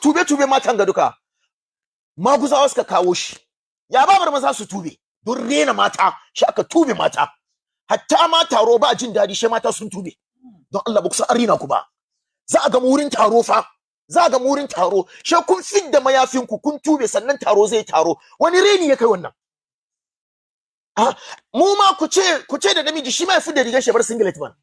Tube tube matan ga duka maguzawa suka kawo shi. Ya babar maza su tube don rena mata, shi aka tube mata. Hatta ma taro ba jin daɗi shi mata sun tube. Don Allah, ba ku san an rena ku ba? Za a ga wurin taro fa, za a ga wurin taro, she kun fidda mayafin ku kun tube, sannan taro zai taro. Wani reni ya kai wannan? Ah, mu ma ku ce da namiji shi ma ya fidda rigar shi ya bar singlet man.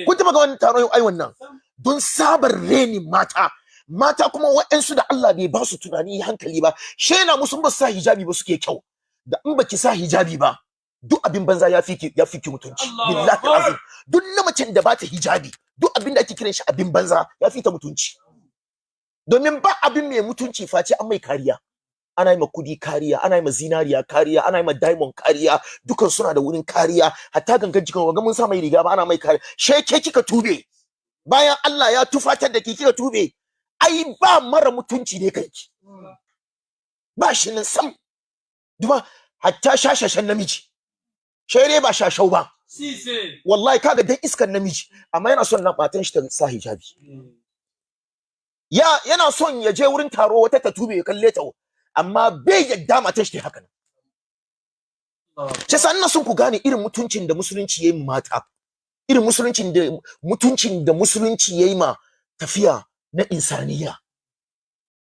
Kun taba ga wani taro? Ai wannan don sabar renin mata. Mata kuma waɗansu da Allah bai ba su tunani hankali ba, shena musu ba su sa hijabi ba suke kyau. Da in baki sa hijabi ba, duk abin banza ya fi ki mutunci. Allahu Billahi Akbar. azim, duk na macen da bata hijabi, duk abin da ake kiran shi abin banza ya fi ta mutunci, domin ba abin mai mutunci face an mai kariya. Ana yi ma kudi kariya, ana yi ma zinariya kariya, ana yi ma diamond kariya, dukan suna da wurin kariya. Hatta gangan jikin waga mun sa mai riga ba, ana mai kariya. Sheke kika tube bayan Allah ya tufatar da ki, kika tube, ai ba mara mutunci ne kanki ba shi nan sam. Duba, hatta shashashan namiji, shere ba shashau ba. Sise. Wallahi kaga dan iskan namiji, amma yana son nan matan shi ta sa hijabi. Ya yana son ya je wurin taro wata ta tube ya kalle ta, amma bai yadda matan shi ta yi haka nan. Shi yasa ina son ku gane irin mutuncin da musulunci yayi mata, irin musuluncin da mutuncin da musulunci yayi ma tafiya na insaniya.